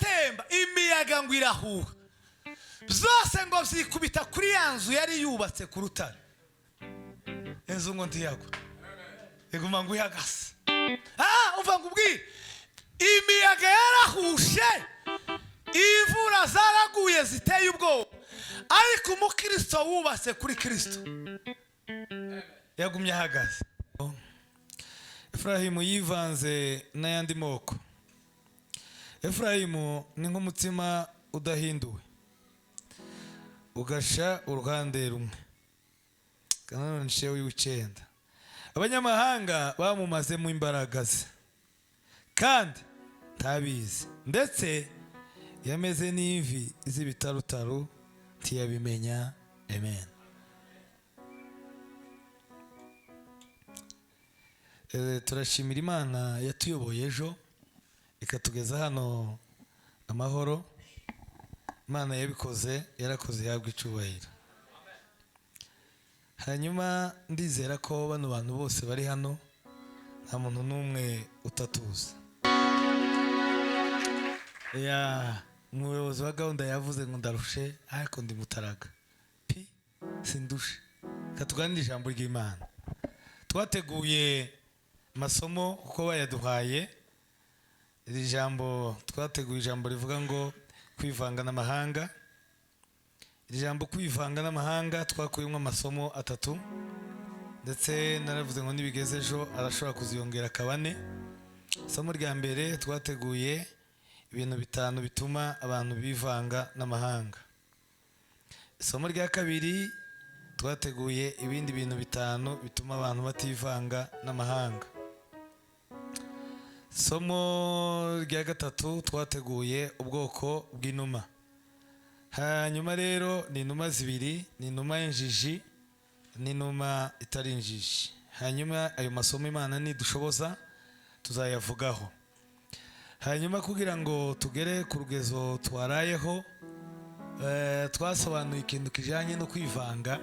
iratemba, imiyaga ngo irahuha, byose ngo byikubita kuri ya nzu yari yubatse ku rutare. Inzu ngo ntiyagwa, iguma ngo ihagaze. Umva ngo ubwire, imiyaga yarahushe, imvura zaraguye ziteye ubwoba, ariko umukristo wubatse kuri Kristo yagumye ahagaze. Efurahimu yivanze n'ayandi moko. Efurahimu ni nk'umutsima udahinduwe, ugasha uruhande rumwe. Kanone nshewe w'icyenda, abanyamahanga bamumazemo imbaraga ze kandi ntabizi, ndetse yameze n'imvi z'ibitarutaru ntiyabimenya. Amen. Turashimira Imana yatuyoboye ejo ikatugeza hano amahoro. Imana yabikoze, yarakoze, ihabwa icubahiro. Hanyuma ndizera ko bano bantu bose bari hano nta muntu n'umwe utatuzi. Ya umuyobozi wa gahunda yavuze ngo ndarushe, ariko ndi mutaraga pi sindushe. Reka tuganire ijambo ry'Imana. Twateguye amasomo kuko bayaduhaye. Iri jambo twateguye, ijambo rivuga ngo kwivanga n'amahanga. Iri jambo kwivanga n'amahanga twakuyemo amasomo atatu, ndetse naravuze ngo nibigeze ejo arashobora kuziyongera akaba ane. Isomo rya mbere twateguye ibintu bitanu bituma abantu bivanga n'amahanga. Isomo rya kabiri twateguye ibindi bintu bitanu bituma abantu bativanga n'amahanga. Isomo rya gatatu twateguye ubwoko bw'inuma. Hanyuma rero ni inuma zibiri, ni inuma y'injiji n'inuma itari injiji. Hanyuma ayo masomo Imana nidushoboza tuzayavugaho. Hanyuma kugira ngo tugere ku rugezo twarayeho, twasobanuye ikintu kijyanye no kwivanga,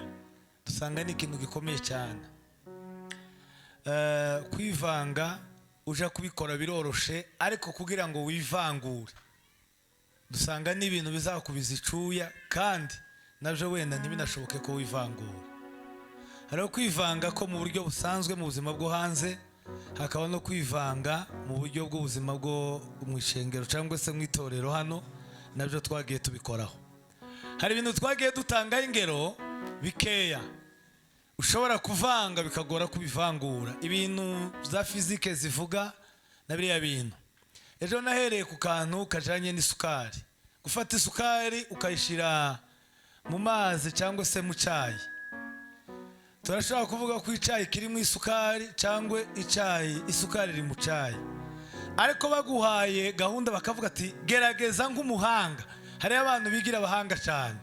dusanga ni ikintu gikomeye cyane. Kwivanga uja kubikora biroroshe, ariko kugira ngo wivangure dusanga ni ibintu bizakubiza icuya, kandi nabyo wenda ntibinashoboke ko wivangura. Hariho kwivanga ko mu buryo busanzwe mu buzima bwo hanze, hakaba no kwivanga mu buryo bw'ubuzima bwo mu ishengero cyangwa se mu itorero. Hano nabyo twagiye tubikoraho. Hari ibintu twagiye dutangaho ingero bikeya ushobora kuvanga bikagora kubivangura, ibintu za fizike zivuga na biriya bintu. Ejo nahereye ku kantu kajanye n'isukari. Gufata isukari ukayishyira mu mazi cyangwa se mu cyayi, turashobora kuvuga ko icyayi kirimo isukari cyangwa icyayi isukari iri mu cyayi, ariko baguhaye gahunda bakavuga ati gerageza nk'umuhanga. Hariho abantu bigira abahanga cyane.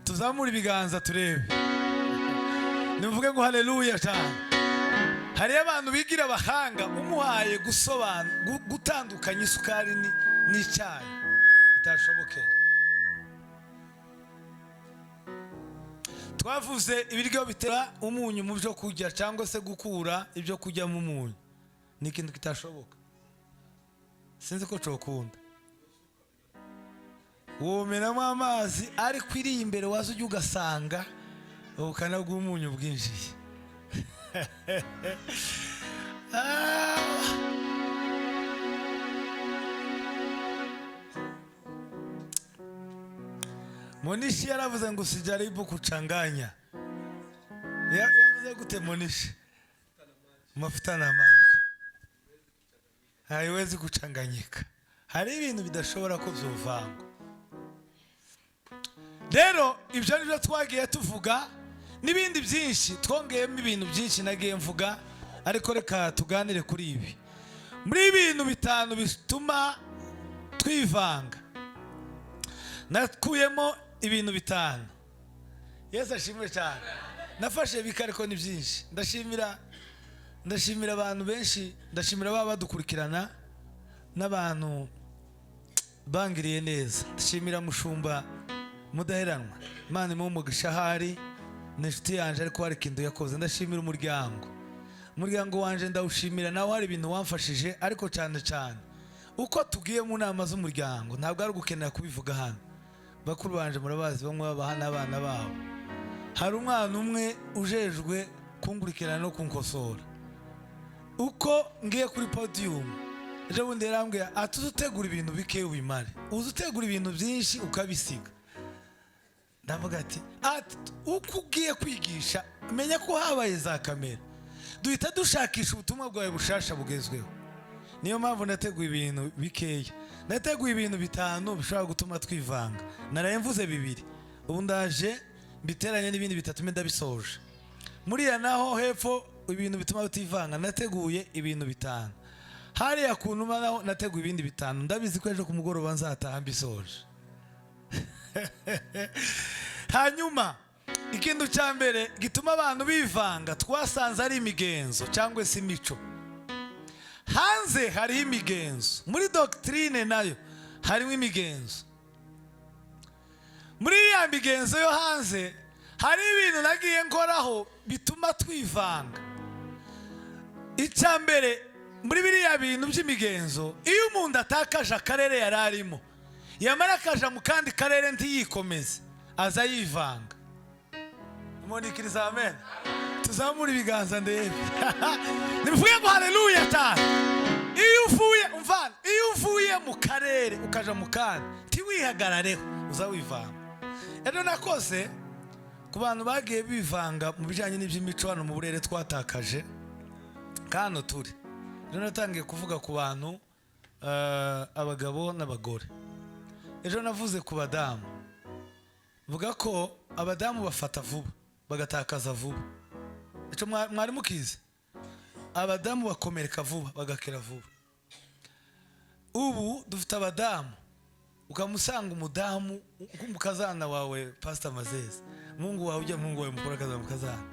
Tuzamure ibiganza turebe, nimuvuge ngo haleluya cyane. Hariho abantu bigira abahanga, umuhaye gutandukanya isukari n'icyayi bitashobokera. Twavuze ibiryo bitera umunyu mu byo kurya cyangwa se gukura ibyo kurya mu munyu ni ikintu kitashoboka. Sinzi ko cokunda womeramo amazi, ariko iri imbere waza ujya ugasanga ubukana bw'umunyu bwinjiye. Monishi yaravuze ngo usijaribu kuchanganya. Yavuze gute Monishi? Mafuta na maji haiwezi kuchanganyika. Hari ibintu bidashobora ko byovangwa. Rero ibyo nibyo twagiye tuvuga n'ibindi byinshi, twongeyemo ibintu byinshi nagiye mvuga, ariko reka tuganire kuri ibi. Muri ibintu bitanu bituma twivanga nakuyemo ibintu bitanu. Yesu ashimwe cyane. Nafashe bike ariko ni byinshi. Ndashimira abantu benshi, ndashimira baba badukurikirana n'abantu bangiriye neza. Ndashimira mushumba Mudaheranwa, Imana imuhe umugisha, ahari ni inshuti yanje, ariko hari ikintu yakoze. Ndashimira umuryango wanje ndawushimira, nawe hari ibintu wamfashije, ariko cyane cyane Uko tugiye mu nama z'umuryango, ntabwo ari ugukenera kubivuga hano. Bakuru banje murabazi, bamwe babaha n'abana babo. Hari umwana umwe ujejwe kungurikirana no kunkosora uko ngiye kuri podium. Ejo bundi yarambwiye ati: "Uze utegura ibintu bike ubimare, uze utegura ibintu byinshi ukabisiga." Ndavuga ati uko ugiye kwigisha, menya ko habaye za kamera, duhita dushakisha ubutumwa bwawe bushasha bugezweho. Niyo mpamvu nateguye ibintu bikeya. Nateguye ibintu bitanu bishobora gutuma twivanga. Naraye mvuze bibiri, ubu ndaje mbiteranye n'ibindi bitatu mbe ndabisoje. Muriya naho hepfo, ibintu bituma tutivanga, nateguye ibintu bitanu. Hariya ku numa naho nateguye ibindi bitanu. Ndabizi ko ejo ku mugoroba nzataha mbisoje. Hanyuma ikintu cya mbere gituma abantu bivanga twasanze ari imigenzo cyangwa se imico. Hanze hariho imigenzo, muri doctrine nayo harimo imigenzo. Muri iriya migenzo yo hanze hari ibintu nagiye nkoraho bituma twivanga. Icya mbere, muri biriya bintu by'imigenzo, iyo umuntu atakaje akarere yari arimo, yamara akaja mu kandi karere ntiyikomeze, aza yivanga. Munikiriza amen, tuzamure ibiganza ndebe, nimuvuge ngo haleluya cyane. Iyo uvuye, umvana, iyo uvuye mu karere ukaja mu kandi ntiwihagarareho, uza wivanga. Rero nakoze ku bantu bagiye bivanga mu bijyanye n'iby'imico hano mu burere twatakaje kano turi. Rero natangiye kuvuga ku bantu abagabo n'abagore. Ejo navuze ku badamu, vuga ko abadamu bafata vuba bagatakaza vuba. Icyo mwari mukizi, abadamu bakomereka vuba bagakira vuba. Ubu dufite abadamu, ukamusanga umudamu umukazana wawe, Pastor Mazezi, mungu wawe ujya mungu wawe mukuru akaza mukazana.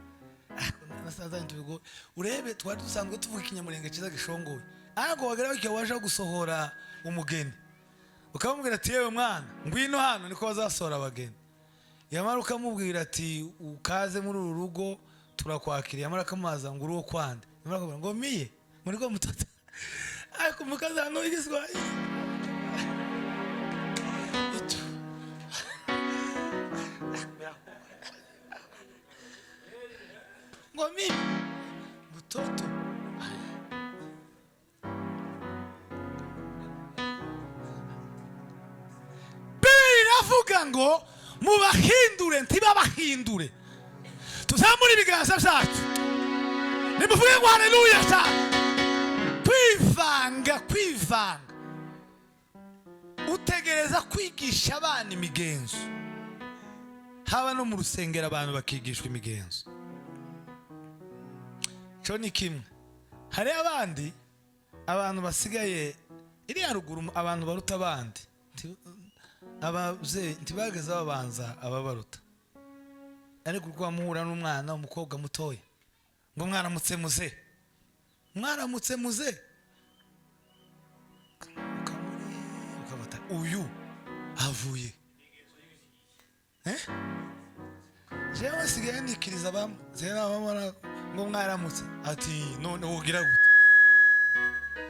Nasanze tubigo urebe, twari dusanzwe tuvuga Ikinyamurenge cyiza gishongoye, ariko wagera igihe waje gusohora umugeni, ukamubwira ati: "Yewe mwana, ngwino hano." Niko bazasohora abageni. Yamara ukamubwira ati: "Ukaze muri uru rugo, turakwakiriye." Yamara akamubaza ngo: "Uri uwo kwande?" Yamara akamubwira ngo: "Miye muri ko mutata." Ariko umukazana w'igiswahili Itu. Ngo mimi mutoto. Bibiri iravuga ngo mubahindure, ntibabahindure. Tuzamure ibiganza byacu, nimuvuge ngo haleluya cyane. Kwivanga, kwivanga, utegereza kwigisha abana imigenzo, haba no mu rusengero abantu bakigishwa imigenzo. Cyo ni kimwe. Hari abandi abantu basigaye iriya ruguru, abantu baruta abandi. Ababyeyi ntibageze babanza ababaruta, ariko uko muhura n'umwana w'umukobwa mutoya ngo: "Mwaramutse muze, mwaramutse muze," ukamureba ukabata uyu avuye. Eh? Jewe nsigaye nikiriza bamwe, nsigaye nababona ngo: "Mwaramutse," ati: "None wogira gute?"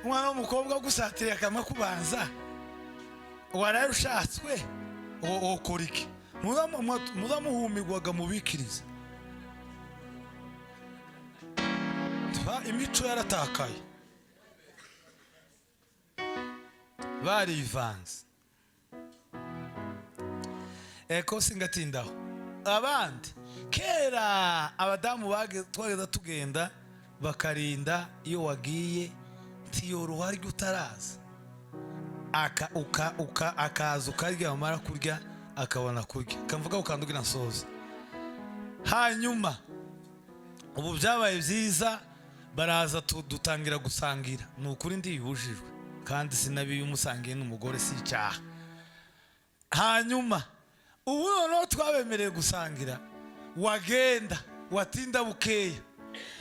Umwana w'umukobwa agusatiriye akamakubanza, waraye ushatswe, wokora iki? Muzamuhumirwaga mubikirize. Imico yaratakaye, barivanze. Eko singatindaho. Abandi kera abadamu twageza tugenda bakarinda iyo wagiye, ntiyoroha arya utaraza, aka uka uka akaza ukarya, wamara kurya akabona kurya. Kamvuga ukandugira nsoza. Hanyuma ubu byabaye byiza, baraza dutangira gusangira. Ni ukuri ndibujijwe kandi sinabiye umusangiye n'umugore si icyaha. Hanyuma ubu noneho twabemereye gusangira, wagenda watinda bukeya,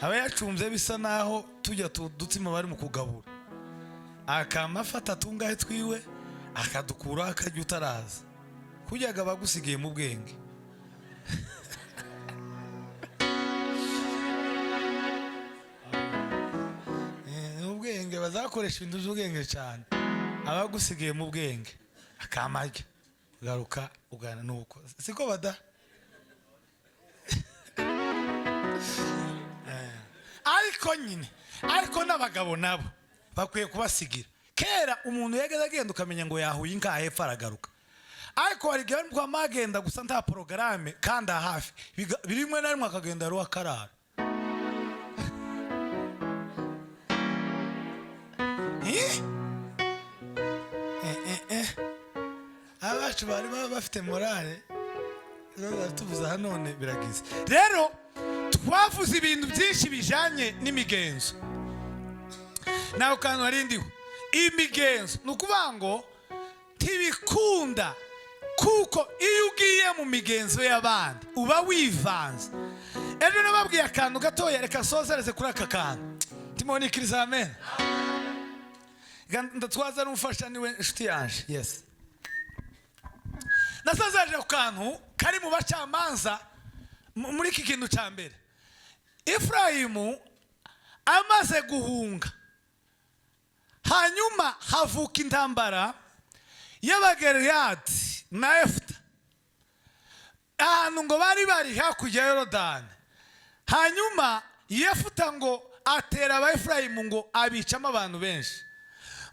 aba yacumbye bisa naho tujya dutsima bari mu kugabura, akama afata tungahe twiwe akadukura akarya utaraza. Kuryaga abagusigiye mu bwenge. Ni ubwenge, bazakoresha ibintu by'ubwenge cyane. Abagusigaye mu bwenge akamarya garuka ugana nuko siko bada. Ariko nyine, ariko n'abagabo nabo bakwiye kubasigira. Kera umuntu yageze agenda ukamenya ngo yahuye inka hepfo aragaruka, ariko hari igihe arimo agenda gusa nta porogaramu kandi hafi rimwe na rimwe akagenda ari uwakarara. Abacu bari bafite morale tuvuze aha none biragize. Rero twavuze ibintu byinshi bijanye n'imigenzo, nawe kantu harindiho imigenzo ni ukuvuga ngo ntibikunda, kuko iyo ugiye mu migenzo y'abandi uba wivanze. Ejo nababwiye akantu gatoya, reka sozereze kuri aka kantu. Timonikiriza amen. Ndatwaza n'umufasha niwe inshuti yanje. Yes, nasazaje ku kantu kari mu bacamanza muri iki kintu cya mbere. Efurayimu amaze guhunga, hanyuma havuka intambara y'Abagereyadi na Efuta, ahantu ngo bari bari hakurya ya Yorodani. Hanyuma Yefuta ngo atera Abaefurayimu ngo abicamo abantu benshi,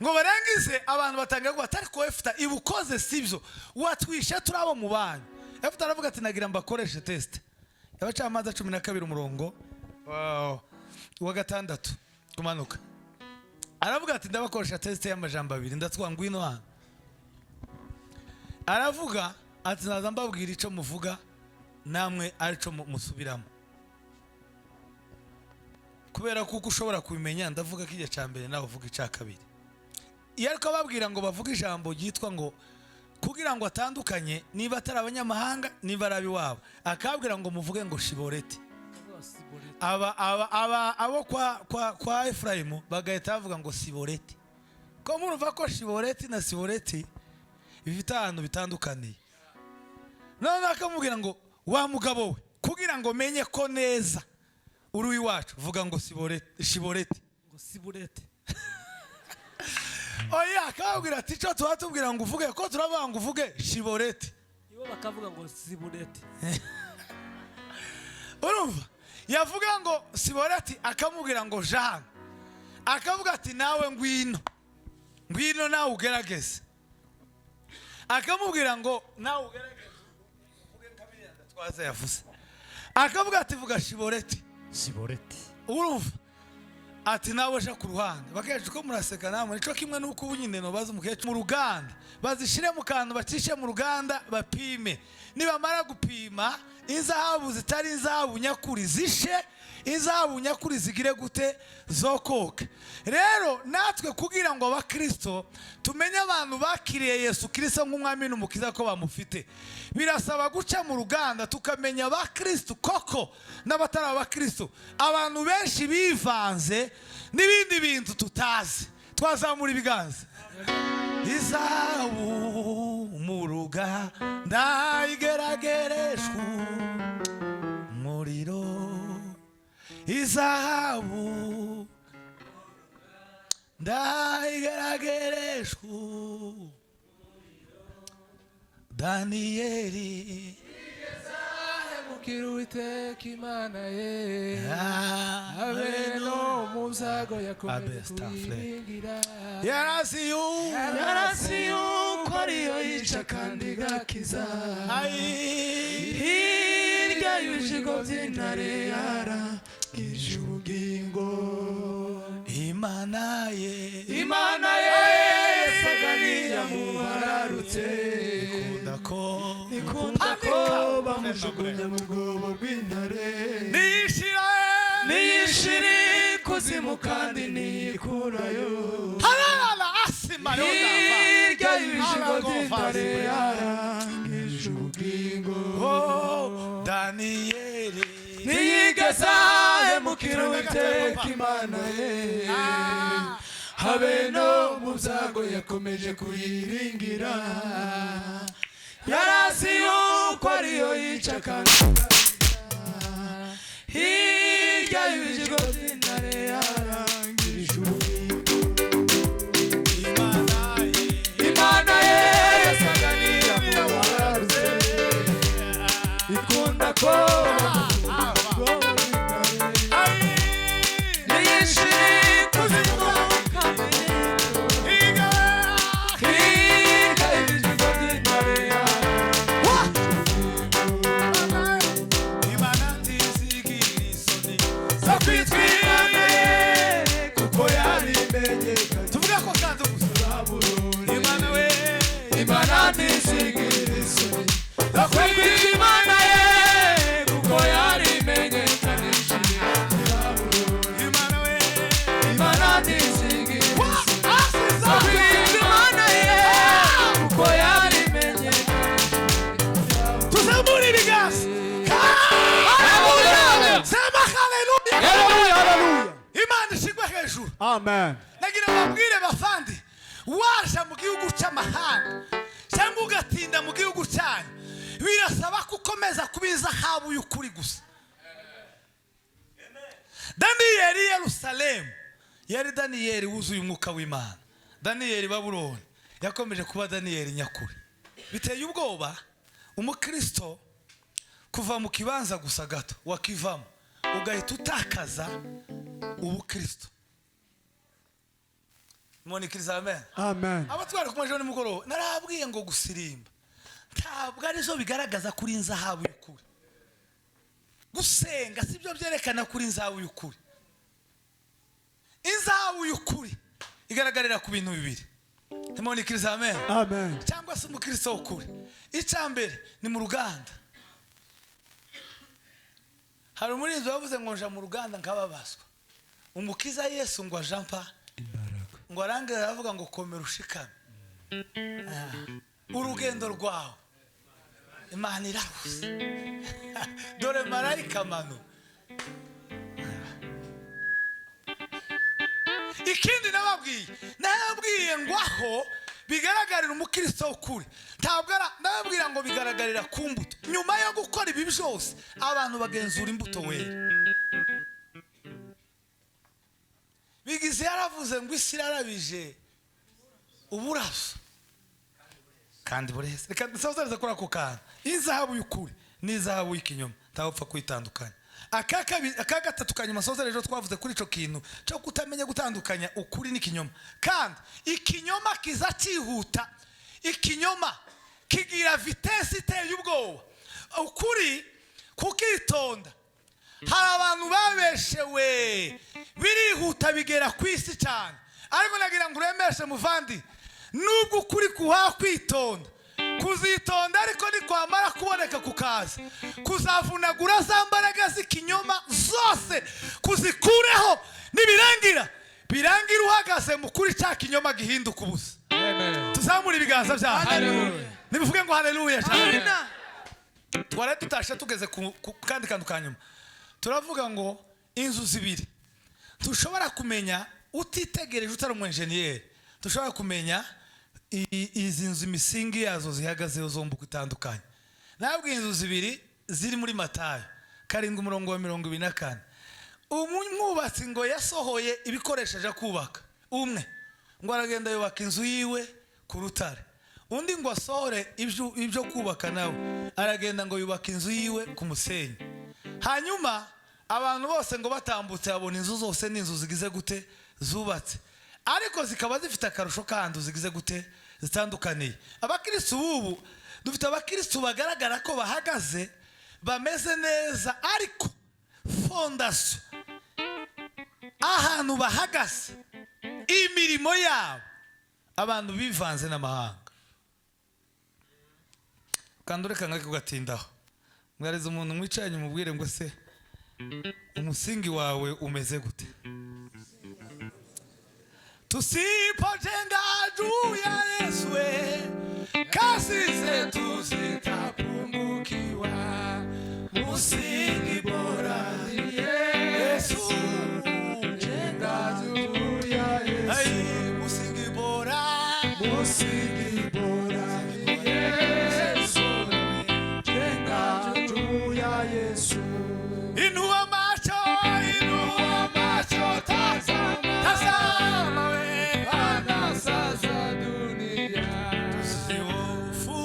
ngo barangize abantu batangira kuvuga ariko Efuta ibukoze sibyo, watwishe turi abo mu banyu. Efuta aravuga ati nagira mbakoreshe test. Abacamanza 12 umurongo wa 6 kumanuka, aravuga ati ndabakoresha test y'amajambo abiri, ndatwa ngwino hano. Aravuga ati naza mbabwira ico muvuga namwe arico musubiramo, kubera kuko ushobora kubimenya. Ndavuga kijya ca mbere nawe uvuga ica kabiri. Iyo ariko ababwira ngo bavuge ijambo ryitwa ngo kugira ngo atandukanye niba atari abanyamahanga niba ari abiwabo, akabwira ngo muvuge ngo shiboreti. Aba aba aba abo kwa Efraimu bagahita bavuga ngo siboreti. Ko murumva ko shiboreti na siboreti bifite ahantu bitandukaniye. None akamubwira ngo wa mugabo we, kugira ngo menye ko neza uri iwacu, vuga ngo siboreti, shiboreti, ngo siboreti. Oya, akababwira ati cyo tuba tubwira ngo uvuge ko turavuga ngo uvuge shiboreti, ibo bakavuga ngo siboreti. Urumva yavuga ngo siboreti akamubwira ngo Jean, akavuga ati nawe ngwino, ngwino nawe ugerageze. Akamubwira ngo nawe ugerageze uvuge kabiri ndatwaza yavuze. Akavuga ati vuga shiboreti, siboreti. Urumva ati nawe aje ku ruhande. Bakeje ko muraseka namwe nico kimwe nuko ubu nyine no baza umukecuru mu ruganda, bazishire mu kantu bacishe mu ruganda bapime. Nibamara gupima inzahabu zitari inzahabu nyakuri zishe, inzahabu nyakuri zigire gute zokoke. Rero natwe kugira ngo abakristo tumenye abantu bakiriye Yesu Kristo nk'umwami n'umukiza ko bamufite, birasaba guca mu ruganda tukamenya abakristo koko n'abatari abakristo. Abantu benshi bivanze n'ibindi bintu tutazi. Twazamura ibiganza. Izahabu mu ruganda igeragereshwa umuriro, izahabu ndayigeragereshwa. Daniyeli Mukira Uwiteka Imana ye, abe no mu byago yakomeje kuyiringira. Yarazi yuko ariyo yica kandi igakiza, hirya y'ibijigo by'intare yarangije ubugingo. Imana ye, Imana ye yasaga n'iyamubararutse, ikunda ko bamujugunya mu rwobo rw'intare. Niyishira ikuzimu kandi niyikurayo, hirya y'ibijigo by'intare yarangije ubugingo. Daniyeli ntiyigeze ahemukira Uwiteka Imana ye, habe no mu byago yakomeje kuyiringira. Yarazi yuko ariyo yica kandi hirya y'ibijigo by'intare yarangije ubugingo. Imana ye, Imana ntizigira isoni zo kwitwa Imana ye, kuko yarimenyekanishije. Imana we. Imana ntizigira isoni zo kwitwa Imana ye, kuko yarimenyekanishije. Tuzamure ibiganza. Haleluya! Sema haleluya. Haleluya, haleluya. Imana ishigwe hejuru. Amen. Nagira babwire bafandi, waja mu gihugu cy'amahanga cyangwa ugatinda mu gihugu cyanyu, birasaba ko ukomeza kuba izahabu y'ukuri gusa. Daniyeli i Yerusalemu yari Daniyeli wuzuye umwuka w'Imana. Daniyeli Babuloni yakomeje kuba Daniyeli nyakuri. Biteye ubwoba umukristo kuva mu kibanza gusa gato wakivamo ugahita utakaza ubukristo. Monikiriza amen. Amen. Abatwara ku majoro nimugoroba narabwiye ngo gusirimba ntabwo arizo bigaragaza kuri inzahabu y'ukuri. Gusenga si byo byerekana kuri inzahabu y'ukuri. Inzahabu y'ukuri igaragarira ku bintu bibiri. Monikiriza amen. Amen. Cyangwa se umukristo w'ukuri, icya mbere ni mu ruganda. Hari umurinzi wavuze ngo nja mu ruganda nkababazwa, umukiza Yesu ngo aja mpa Imbaraga. ngo arangize aravuga ngo komera ushikame. Urugendo rwawe Imana iraruzi, dore marayika manu. Ikindi nababwiye ngo aho bigaragarira umukristo w'ukuri, ntabwo nababwira ngo bigaragarira ku mbuto. Nyuma yo gukora ibi byose abantu bagenzura imbuto wera. Bigize yaravuze ngo isi irarabije uburaso kandi bureze. Reka dusozereze kuri ako kantu. Izahabu y'ukuri n'izahabu y'ikinyoma ntawupfa kwitandukanya. Aka gatatu kanyuma sozere ejo twavuze kuri ico kintu cyo kutamenya gutandukanya ukuri n'ikinyoma. Kandi ikinyoma kiza cyihuta, ikinyoma kigira vitesse iteye ubwoba, ukuri kukitonda. Hari abantu babeshewe birihuta bigera ku isi cyane, ariko nagira ngo uremeshe muvandi, nubwo ukuri kuha kwitonda kuzitonda, ariko nikwamara kuboneka kukaza kuzavunagura za mbaraga z'ikinyoma zose, kuzikureho. Nibirangira birangira uhagaze mu kuri, cya kinyoma gihinduka ubusa. Tuzamure ibiganza byacu nibivuge ngo haleluya cyane. Twari tutashe tugeze ku kandi kantu ka nyuma. Turavuga ngo inzu zibiri tushobora kumenya utitegereje utari umu enjeniyeri, tushobora kumenya izi nzu imisingi yazo zihagazeho zombi uko itandukanye. Nabwo inzu zibiri ziri muri Matayo 7 umurongo wa 24. Umwubatsi ngo yasohoye ibikoresho aja kubaka, umwe ngo aragenda yubaka inzu yiwe ku rutare, undi ngo asohore ibyo kubaka nawe aragenda ngo yubaka inzu yiwe ku musenyi. Hanyuma abantu bose ngo batambutse babona inzu zose ni inzu zigize gute zubatse, ariko zikaba zifite akarusho kandi zigize gute zitandukaniye. Abakristu bubu dufite abakristu bagaragara ko bahagaze bameze neza, ariko fondasiyo ahantu bahagaze imirimo yabo abantu bivanze n'amahanga. Kandi ureka ngake ugatindaho, mwarize umuntu mwicaranye umubwire ngo se umusingi wawe umeze gute? Tusipojenga juu ya Yesu, kasi zetu zitapungukiwa. Msingi bora ni Yesu, Jenga juu ya Yesu. Ai, msingi bora, Msingi bora ni Yesu. Jenga juu ya Yesu. Inua macho, inua macho, tazama, tazama we Ana sasa dunia. Tusihofu.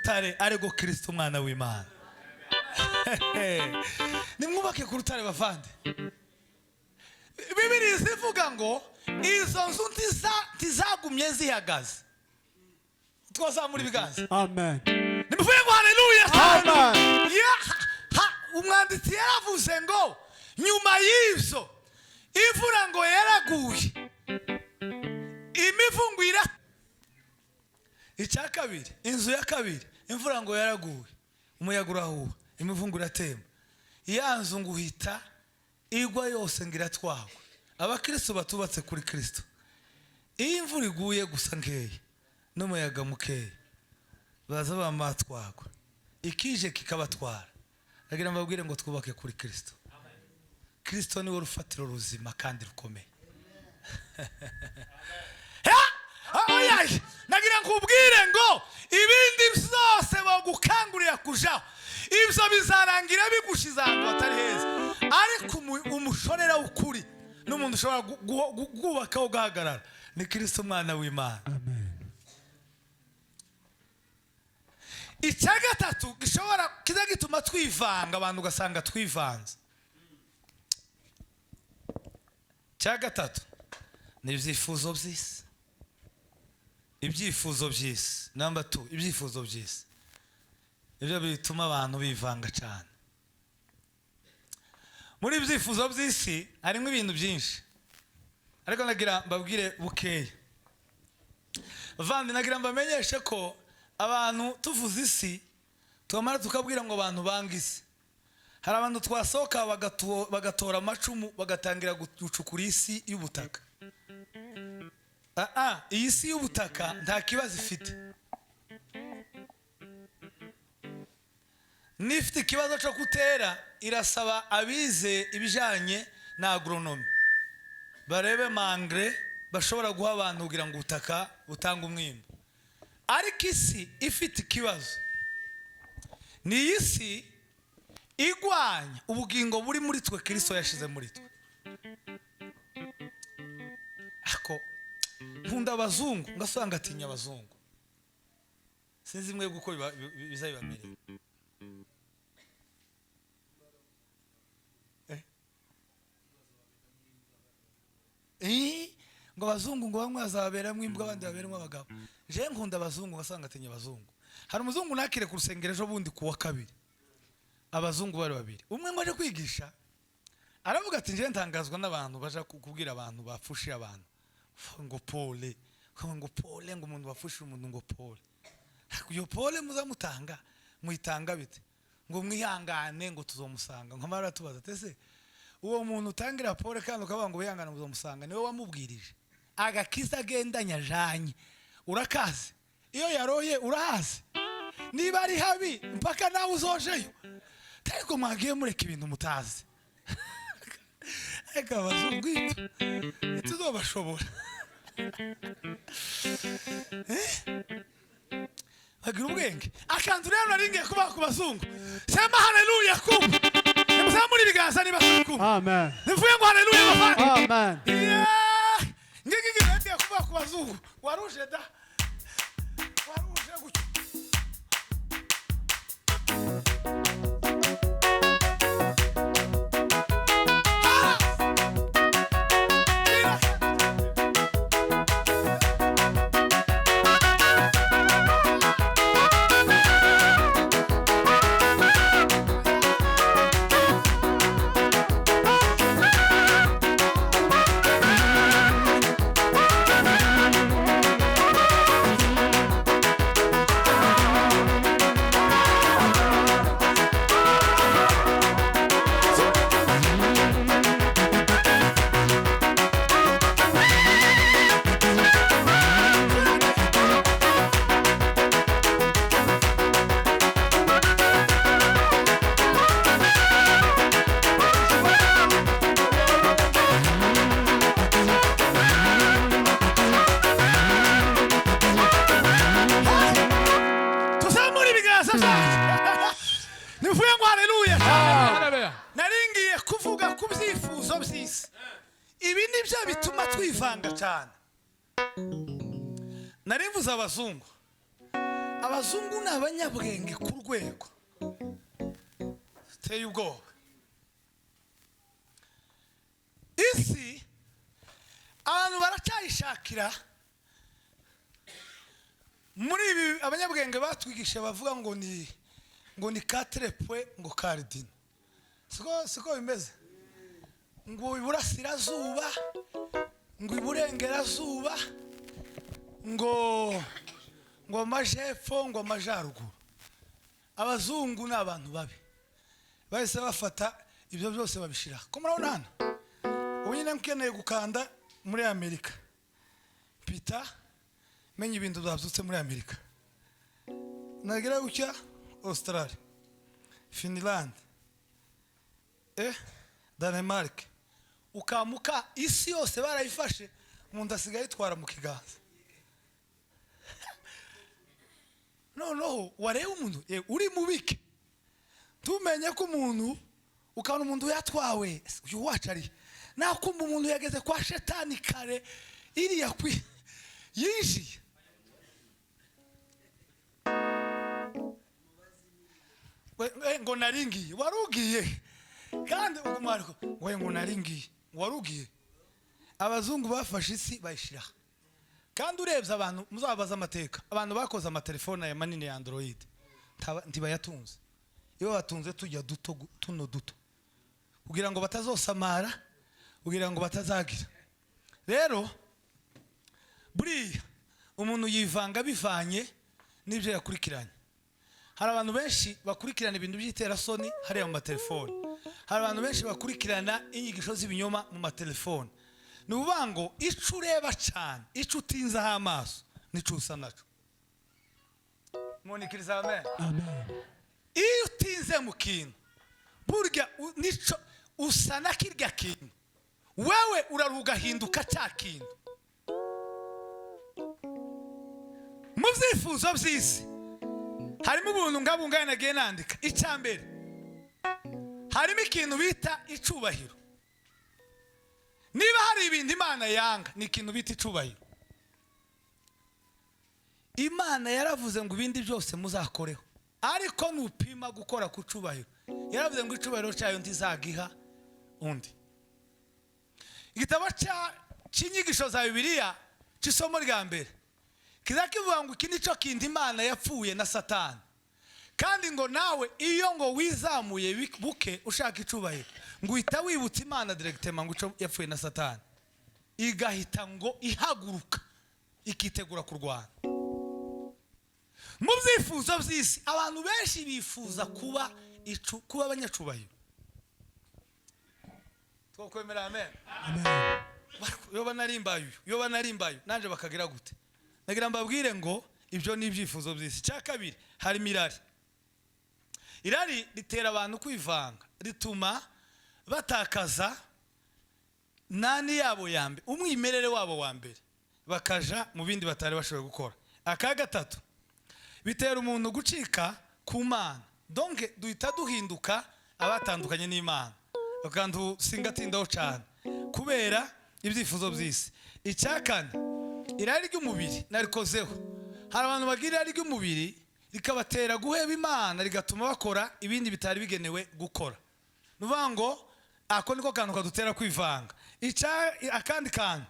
rutare, ariko Kristo umwana w'Imana. Nimwubake ku rutare, bavandi. Bibiri zivuga ngo izo nzu ntizagumye zihagaze. Twazamura ibiganza. Amen. Nimuvuge ngo haleluya. Amen. Umwanditsi yaravuze ngo nyuma y'ibyo imvura ngo yaraguye, imivungu ira. Icya kabiri, inzu ya kabiri, imvura ngo yaraguye, umuyaga urahuha, imivungu iratemba, ya nzu ngo uhita igwa yose ngo iratwagwa. Abakristo batubatse kuri Kristo, iyo imvura iguye gusa nkeya n'umuyaga mukeya, baza bamatwagwa, ikije kikabatwara. Ndagira mbabwire ngo twubake kuri Kristo. Kristo niwe rufatiro ruzima kandi rukomeye. Oya, nagira nkubwire ngo ibindi byose bagukangurira kujaho, ibyo bizarangira bigushize ahantu hatari heza, ariko umushorera w'ukuri n'umuntu ushobora kubaka ugahagarara ni Kristo umwana w'Imana. Amen. Icya gatatu gishobora kiza gituma twivanga, abantu ugasanga twivanze, icya gatatu ni ibyifuzo by'isi. Ibyifuzo by'isi, number 2, ibyifuzo by'isi nibyo bituma abantu bivanga cyane. Muri ibyifuzo by'isi harimo ibintu byinshi, ariko nagira mbabwire bukeya. Bavandi, nagira mbamenyeshe ko abantu tuvuze isi twamara tukabwira ngo abantu banga isi. Hari abantu twasohoka bagatora amacumu bagatangira gucukura isi y'ubutaka. Iyi si y'ubutaka nta kibazo ifite. Nifite ikibazo cyo kutera, irasaba abize ibijanye na agronomy barebe mangre bashobora guha abantu kugira ngo ubutaka butange umwimbo. Ariko isi ifite ikibazo ni iyi si igwanya ubugingo buri muri twe Kristo yashize muri twe. Ako nkunda abazungu, ngasanga atinya abazungu, sinzi mwebwe uko bizabibamerera. Ngo abazungu ngo bamwe bazaberamo imbwa abandi baberemo abagabo. Je nkunda abazungu, ngasanga atinya abazungu. Hari umuzungu nakire ku rusengero ejo bundi kuwa kabiri, abazungu bari babiri, umwe ngo aje kwigisha aravuga ati nje ntangazwa n'abantu baja kubwira abantu bapfushiye abantu ngo pole, ngo pole, ngo umuntu wapfushije umuntu ngo pole. Iyo pole muzamutanga muyitanga bite? Ngo mwihangane ngo tuzomusanga. Nkamara tubaza tese uwo muntu utangira pole kandi ukavuga ngo wihangane muzomusanga, niwe wamubwirije agakiza agendanya ajanye, urakazi iyo yaroye urahazi, niba ari habi mpaka nawe uzojeyo. Ariko mwagiye mureka ibintu mutazi. Ariko abazungu ntituzobashobora. Bagira ubwenge. Akanzu rero naringiye kubaha ku bazungu. Sema haleluya kumwe. Nimuzamure ibiganza niba turi kumwe. Amen. Nivuye ngo haleluya bavandi. Amen. Ngiki ngiye kubaha ku bazungu. Waruje da. Waruje gutyo. Nivuye ngo haleluya. Naringiye kuvuga ku byifuzo by'isi. Ibi nibyo bituma twivanga cyane. Narimvuze abazungu. Abazungu ni abanyabwenge ku rwego ruteye ubwoba. Isi abantu baracyayishakira muri ibi abanyabwenge batwigisha, bavuga ngo ni quatre points ngo cardinaux. Siko bimeze, ngo iburasirazuba, ngo iburengerazuba, ngo amajepfo, ngo amajyaruguru. Abazungu ni abantu babi, bahise bafata ibyo byose babishyira ko murabona hano. Ubu nyine nkeneye gukanda muri Amerika, mpita menya ibintu byabyutse muri Amerika. Nagira gutya, Australia, Finland, Danemark, ukamuka isi yose barayifashe. Umuntu asigaye ayitwara mu kiganza. Noneho wareba umuntu uri mubike, tumenye ko umuntu, ukabona umuntu yatwawe. Uyu wacu ari nakumva umuntu yageze kwa shetani kare, iriya kwi yinjiye. Ngo naringiye, warugiye kandi ubwo mwariko ngo naringiye, warugiye. Abazungu bafashe isi bayishira. Kandi urebye abantu, muzabaza amateka, abantu bakoze amatelefone aya manini ya Android ntibayatunze. Iyo batunze tujya duto, tuno duto, kugira ngo batazosamara, kugira ngo batazagira. Rero buriya umuntu yivanga bivanye n'ibyo yakurikiranye. Hari abantu benshi bakurikirana ibintu by'iterasoni hariya mu matelefone. Hari abantu benshi bakurikirana inyigisho z'ibinyoma mu matelefone. Ni ukuvuga ngo ico ureba cyane, ico utinzaho amaso, nico usa naco. Munikiriza amen. Amen. Iyo utinze mu kintu, burya nico usa na kirya kintu. Wewe uraruha ugahinduka cya kintu. Mu byifuzo by'isi harimo ubuntu ngabungane nagiye nandika. Icya mbere, harimo ikintu bita icubahiro. Niba hari ibintu Imana yanga, ni ikintu bita icubahiro. Imana yaravuze ngo ibindi byose muzakoreho, ariko nupima gukora ku cubahiro, yaravuze ngo icubahiro cyayo ntizagiha undi. Igitabo cy'inyigisho za Bibiliya cy'isomo rya mbere kiza kivuga ngo iki nicyo kintu Imana yapfuye na Satani. Kandi ngo nawe iyo ngo wizamuye buke ushaka icubahiro, ngo uhita wibutsa Imana directement ngo ico yapfuye na Satani, igahita ngo ihaguruka ikitegura kurwana. Mu byifuzo by'isi, abantu benshi bifuza kuba abanyacubahiro. Twakwemera amen. Amen. Yoba narimbaye uyu, yoba narimbaye nanje, bakagira gute? Nagira mbabwire ngo ibyo ni ibyifuzo by'isi. Icya kabiri, harimo irari. Irari ritera abantu kwivanga, rituma batakaza nani yabo ya mbere, umwimerere wabo wa mbere, bakaja mu bindi batari bashoboye gukora. Aka gatatu, bitera umuntu gucika ku Mana. Donc duhita duhinduka abatandukanye n'Imana. Akantu singatindaho cyane kubera ibyifuzo by'isi. Icya kane, irari ry'umubiri narikozeho. Hari abantu bagira irari ry'umubiri rikabatera guheba Imana, rigatuma bakora ibindi bitari bigenewe gukora. Ni ukuvuga ngo ako niko kantu kadutera kwivanga. Akandi kantu,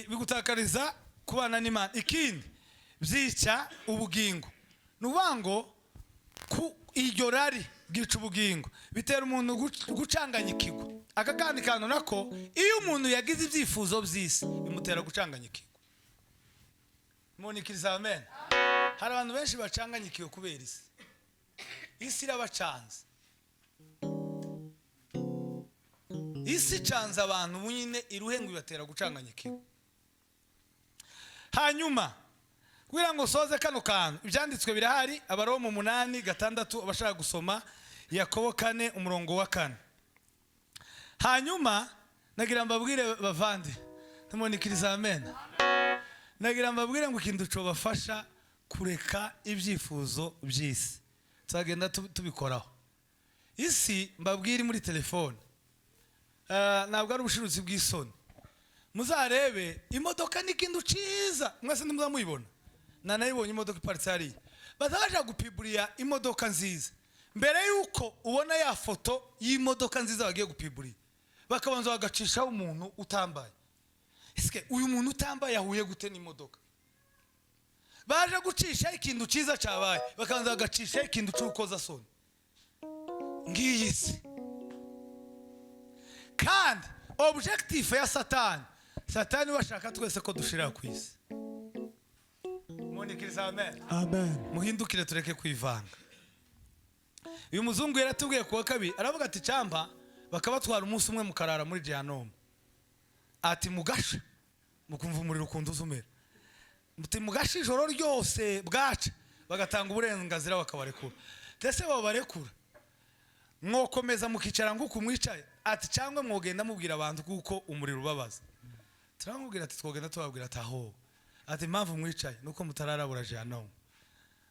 bigutakariza kubana n'Imana. Ikindi, byica ubugingo. Ni ukuvuga ngo ku iryo rari bwica ubugingo, bitera umuntu gucanganyikirwa. Aka kandi kantu nako, iyo umuntu yagize ibyifuzo by'isi, bimutera gucanganyikirwa. Munikiriza amen. Hari abantu benshi bacanganyikiwe kubera isi. Isi irabacanze, isi icanze abantu. Ubu nyine iruhe ngo ibatera gucanganyikirwa. Hanyuma kugira ngo soze kano kantu, ibyanditswe birahari: Abaroma 8:6, abashaka gusoma, Yakobo 4 umurongo wa 4. Hanyuma nagira mbabwire bavandi, ntimunikiriza amen. Nagira mbabwire ngo ikintu cobafasha kureka ibyifuzo by'isi, tuzagenda tubikoraho. Isi mbabwire muri telefone, ntabwo ari ubushiruzi bw'isoni. Muzarebe imodoka ni ikintu cyiza, mwese ntimuzamuyibona. Nanayibonye imodoka iparitse hariya, bazaja gupiburiya imodoka nziza. Mbere y'uko ubona ya foto y'imodoka nziza bagiye gupiburiya, bakabanza bagacishaho umuntu utambaye. Ese uyu muntu utambaye yahuye gute n'imodoka? Baje gucisha ikintu cyiza cyabaye, bakabanza bagacisha ikintu cy'urukozasoni. Ngiyi si kandi objectif ya Satani. Satani bashaka twese ko dushira ku isi. Munikiriza amen. Amen. Muhindukire, tureke kwivanga. Uyu muzungu yaratubwiye kuwa kabiri, aravuga ati: "Cyamba bakabatwara umunsi umwe, mukarara muri jehanomu," ati, "mugasha mukumva umuriro ukunda uzumera," muti, "mugasha ijoro ryose, bwaca bagatanga uburenganzira bakabarekura." Ndetse babarekura, mwokomeza mukicara nguko mwicaye? Ati: "Cyangwa mwogenda mubwira abantu kuko umuriro ubabaza?" Turamubwira ati: "Twogenda tubabwira." Ati: "Aho," ati, "impamvu mwicaye nuko mutararabura jehanomu."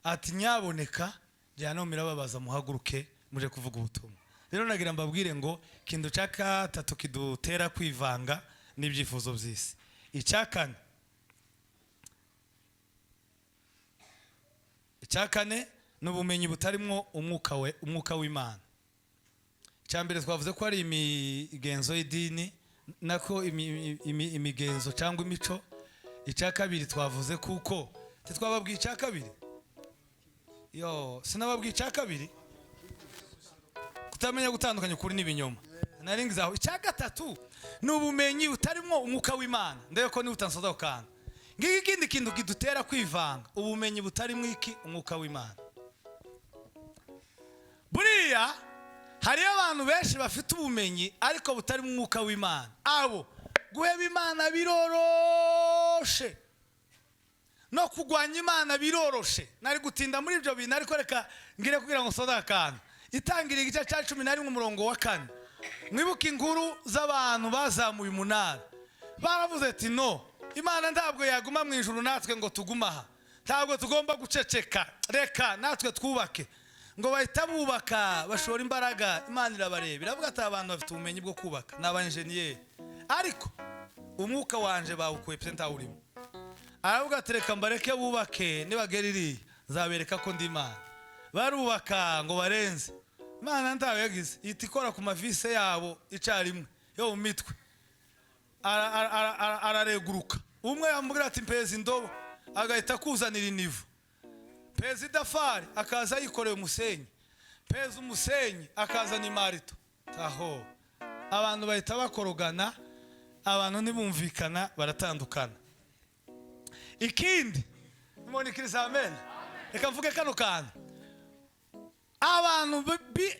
Ati: "Nyaboneka, jehanomu irababaza, muhaguruke muje kuvuga ubutumwa." Rero nagira mbabwire ngo ikintu cya gatatu kidutera kwivanga n'ibyifuzo by'isi. Icya kane ni ubumenyi butarimwo umwuka we, umwuka w'Imana. Icya mbere twavuze ko ari imigenzo y'idini, nako imigenzo cyangwa imico. Icya kabiri twavuze kuko ntitwababwiye icya kabiri? Yo, sinababwiye icya kabiri? Kutamenya gutandukanya ukuri n'ibinyoma. Naringize aho. Icya gatatu ni ubumenyi butarimo umwuka w'Imana. Ndebe ko niba utansoza ako kantu. Ngiki ikindi kintu kidutera kwivanga: ubumenyi butarimo iki? Umwuka w'Imana. Buriya hariyo abantu benshi bafite ubumenyi ariko butarimo umwuka w'Imana. Abo guheba Imana biroroshe, no kurwanya Imana biroroshe. Nari gutinda muri ibyo bintu, ariko reka ngire kugira ngo nsoze akantu. Itangira igice cya 11, umurongo wa 4. Mwibuke inkuru z'abantu bazamuye umunara. Baravuze ati: "No, Imana ntabwo yaguma mu ijuru natwe ngo tugume aha. Ntabwo tugomba guceceka, reka natwe twubake." Ngo bahita bubaka, bashora imbaraga. Imana irabareba, iravuga ati: "Abantu bafite ubumenyi bwo kubaka, ni abanjeniyeri, ariko umwuka wanje bawukuye pe, ntawurimo." Aravuga ati: "Reka mbareke bubake, nibagera iriya nzabereka ko ndi Imana." Barubaka ngo barenze, Imana ntawe yagize, ihita ikora ku mavise yabo icyarimwe yo mu mitwe. Arareguruka. Umwe yamubwira ati: "Mpeza indobo," agahita akuzanira inivu. "Mpeza idafari," akaza yikoreye umusenyi. "Mpeza umusenyi," akazana imarito. Aho abantu bahita bakorogana, abantu ntibumvikana, baratandukana. Ikindi, munikiriza amen. Reka mvuge kano kantu. Abantu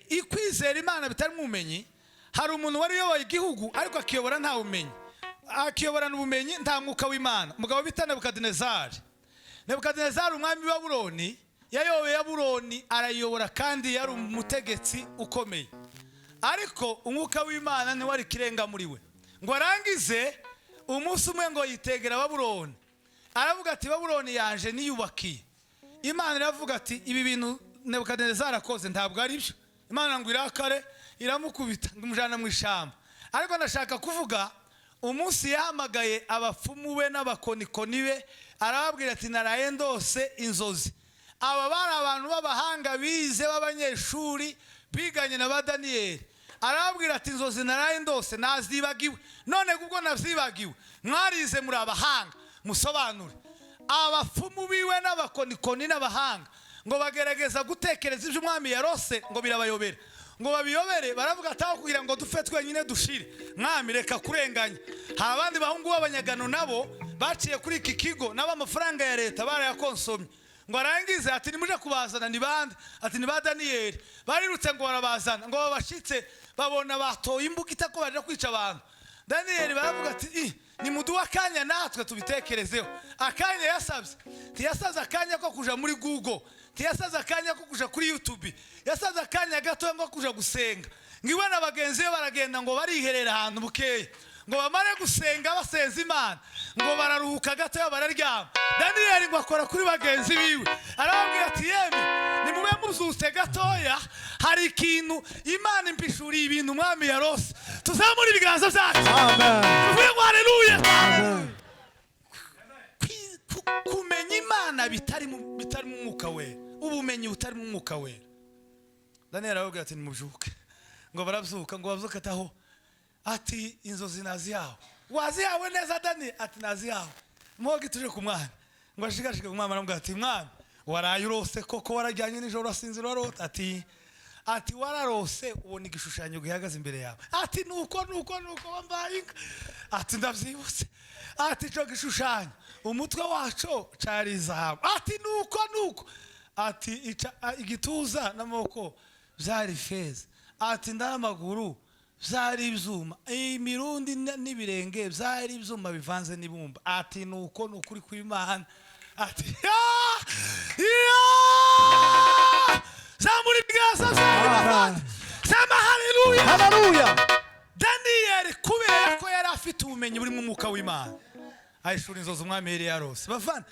ikwizera Imana bitari mu bumenyi. Hari umuntu wari uyoboye igihugu, ariko akiyobora nta bumenyi, akiyoborana ubumenyi nta mwuka w'Imana. Umugabo bita Nebukadinezari. Nebukadinezari, umwami wa Babuloni, yayoboye Babuloni, arayiyobora, kandi yari umutegetsi ukomeye, ariko umwuka w'Imana ntiwari ikirenga muri we. Ngo arangize, umunsi umwe ngo yitegera Babuloni, aravuga ati: "Babuloni yanje niyubakiye." Imana iravuga ati: "Ibi bintu Nebukadinezari akoze ntabwo ari byo." Imana ngo irakare, iramukubita, ngo imujyana mu ishyamba. Ariko ndashaka kuvuga umunsi yahamagaye abapfumu be n'abakonikoni be, arababwira ati: "Naraye ndose inzozi." Aba bari abantu b'abahanga, bize, b'abanyeshuri biganye na ba Daniyeli. Arababwira ati: "Inzozi naraye ndose nazibagiwe. None ubwo nazibagiwe, mwarize, muri abahanga, musobanure." Abapfumu biwe n'abakonikoni n'abahanga ngo bagerageza gutekereza ibyo umwami yarose, ngo birabayobera. Ngo babiyobere, baravuga ati: "Aho kugira ngo dupfe twenyine dushire, mwami, reka kurenganya, hari abandi bahungu b'abanyagano nabo baciye kuri iki kigo, nabo amafaranga ya leta barayakonsomye." Ngo arangize ati: "Nimuje kubazana." "Ni bande?" Ati: "Ni ba Daniyeli." Barirutse ngo barabazana. Ngo babashitse, babona batoye imbugita ko baje kwica abantu. Daniyeli baravuga ati: "Ih, nimuduhe akanya natwe tubitekerezeho." Akanya yasabye, ntiyasabye akanya ko kuja muri Google, ntiyasabye akanya ko kuja kuri YouTube, yasabye akanya gato ko kuja gusenga. Ngo iwe na bagenzi be baragenda, ngo bariherera ahantu bukeya, ngo bamare gusenga, basenza Imana, ngo bararuhuka gatoya, bararyama. Daniyeli ngo akora kuri bagenzi biwe, arababwira ati: "Yemwe, nimube muzutse gatoya, hari ikintu Imana impishuriye, ibintu umwami yarose." Tuzamure ibiganza byacu. Amen. Tuvuge ngo haleluya. Amen. Kumenya Imana. Imana bitari mu mwuka wera, ubumenyi butari mu mwuka wera. Daniel arababwira ati: "Nimubyuke." Ngo barabyuka, ngo babyuke ataho, ati: "Inzozi nazihawe." "Wazihawe neza, Dani?" Ati: "Nazihawe." Mwoga tuje ku mwana, ngo ashigashige ku mwana, aramubwira ati: "Mwana, waraye urose koko? Warajyanye nijoro urasinzira, warota?" Ati: "Wararose ubona igishushanyo gihagaze imbere yawe?" Ati: "Nuko nuko nuko, wambaye inka." Ati: "Ndabyibutse." Ati: "Ico gishushanyo, umutwe waco cari izahabu." Ati: "Nuko nuko." Ati: "Igituza n'amaboko byari feza." Ati: "N'amaguru byari ibyuma, imirundi n'ibirenge byari ibyuma bivanze n'ibumba." Ati: "Nuko ni ukuri kw'Imana." Ati: "Ya ya!" Zamura ibiganza byanyu, bavandi, sema haleluya! Haleluya! Daniyeli, kubera ko yari afite ubumenyi burimo umwuka w'Imana, ahishura inzozi umwami yari yarose. Bavana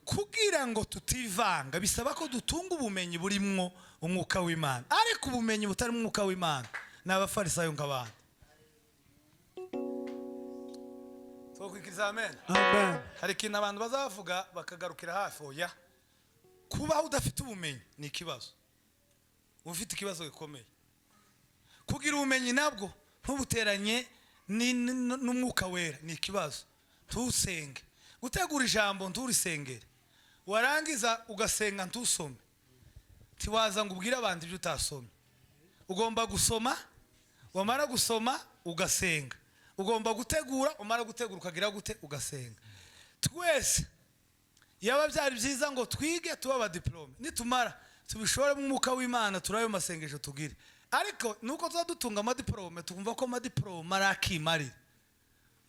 kugira ngo tutivanga, bisaba ko dutunga ubumenyi burimwo umwuka w'Imana, ariko ubumenyi butarimo umwuka w'Imana ni abafarisayo nk'abandi. Twokwikiriza amen? Amen. Hari ikintu abantu bazavuga bakagarukira hafi. Oya, kubaho udafite ubumenyi ni ikibazo, uba ufite ikibazo gikomeye. Kugira ubumenyi nabwo ntubuteranye n'umwuka wera ni ikibazo. Ntusenge, gutegura ijambo nturisengere, warangiza ugasenga ntusome, ntiwaza ngo ubwire abantu ibyo utasomye. Ugomba gusoma, wamara gusoma ugasenga. Ugomba gutegura, umara gutegura ukagira gute? Ugasenga. Twese yaba byari byiza ngo twige, tube abadiporome, nitumara tubishore mu mwuka w'Imana, turi ayo masengesho tugire. Ariko nuko tuba dutunga amadiporome, tukumva ko amadiporome ari akimarira.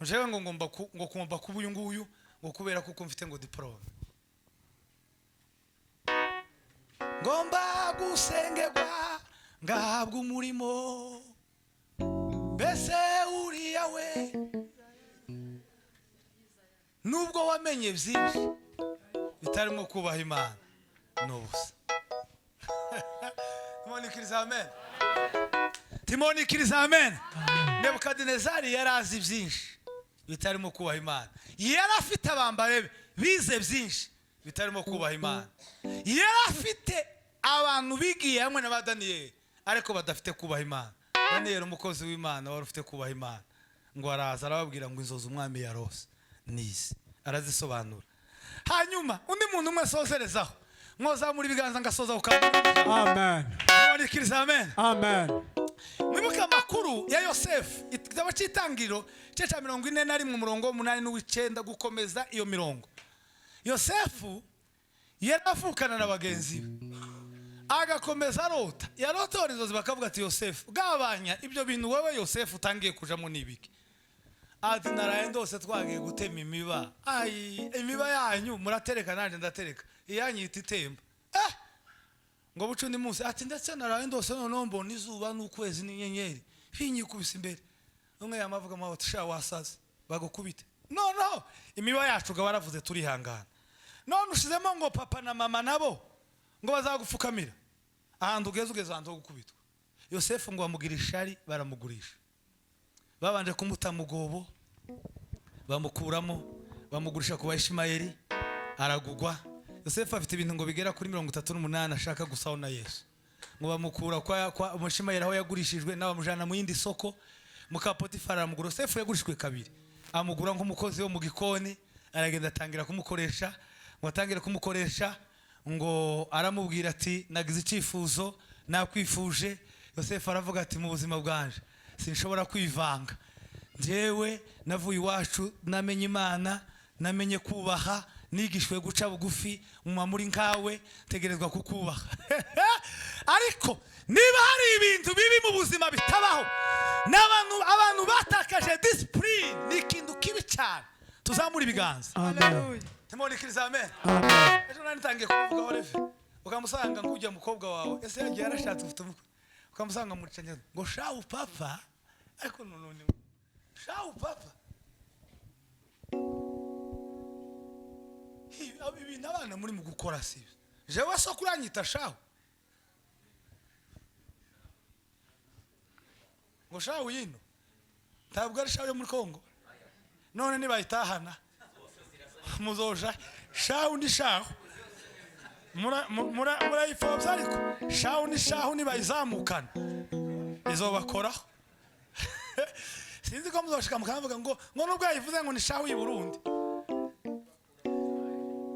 Jewe ngo ngomba ngo ngomba kuba uyu nguyu, ngo kubera kuko mfite ngo diporome, ngomba gusengerwa ngahabwa umurimo. Mbese uriya we, nubwo wamenye byinshi bitarimo kubaha Imana, ni ubusa. Timonikiriza amen, timonikiriza amen. Nebukadinezari yari azi byinshi bitarimo kubaha Imana, yari afite abambare be bize byinshi bitarimo kubaha Imana, yari afite abantu bigiye hamwe na ba Daniyeli ariko badafite kubaha Imana. Daniyeli, umukozi w'Imana wari ufite kubaha Imana, ngo araza arababwira ngo inzozi umwami yarose nizi, arazisobanura. Hanyuma undi muntu umwe asozerezaho, mwozamura ibiganza ngasoza ku kantu. Amen. Timonikiriza amen. Amen. Mwibuke amakuru ya Yosefu, igitabo cy'Itangiriro igice cya 41, umurongo w'umunani n'uw'icyenda gukomeza iyo mirongo. Yosefu yari avukana na bagenzi be, agakomeza arota, yarotora inzozi bakavuga ati: "Yosefu, gabanya ibyo bintu, wowe Yosefu utangiye kujamo n'ibiki?" Ati: "Naraye ndose twagiye gutema imiba. Ayi, imiba yanyu muratereka, nanjye ndatereka, iyanyu ihita itemba." Ngo buce undi munsi, ati: "Ndetse naraye ndose noneho mbona izuba n'ukwezi n'inyenyeri binyikubise imbere." Umwe yamavuga ngo: "Sha, wasaze, bagukubite. Noneho imiba yacu ngo baravuze turihangana, none ushizemo ngo papa na mama nabo ngo bazagupfukamira. Ahantu ugeze ahantu ho gukubitwa." Yosefu ngo bamugira ishari, baramugurisha. Babanje kumuta mu gobo, bamukuramo, bamugurisha ku Bayishimayeli, aragugwa. Yosefu afite ibintu ngo bigera kuri 38 ashaka gusaho na Yesu. Ngo bamukura kwa Umushimayeli aho yagurishijwe, nawe bamujyana mu yindi soko, muka Potifari aramugura. Yosefu yagurishijwe kabiri, amugura nk'umukozi wo mu gikoni, aragenda atangira kumukoresha. Ngo atangire kumukoresha, ngo aramubwira ati: "Nagize icyifuzo, nakwifuje." Yosefu aravuga ati: "Mu buzima bwanje sinshobora kwivanga. Njyewe navuye iwacu namenye Imana, namenye kubaha, nigishwe guca bugufi. Muma muri nkawe ntegerezwa kukubaha." Ariko niba hari ibintu bibi mu buzima bitabaho, n'abantu, abantu batakaje discipline, ni ikintu kibi cyane. Tuzamura ibiganza. Amen. Timonikiriza amen. Amen. Ejo nari ntangiye kubivugaho reve, ukamusanga ngo ujya mukobwa wawe ese yagiye yarashatse, ufite umukwe, ukamusanga muricanye ngo shawu papa. Ariko none shawu papa, ibintu abana muri mu gukora si byo. Jewe so kuranyita shawu, ngo shawu yino ntabwo ari shawu yo muri Kongo. None nibayitahana muzoja shawu ni shawu. Murayipfobya ariko shahu ni shahu, nibayizamukana izobakoraho. Sinzi ko muzoshika mukavuga ngo nubwo yayivuze ngo ni shahu y'i Burundi.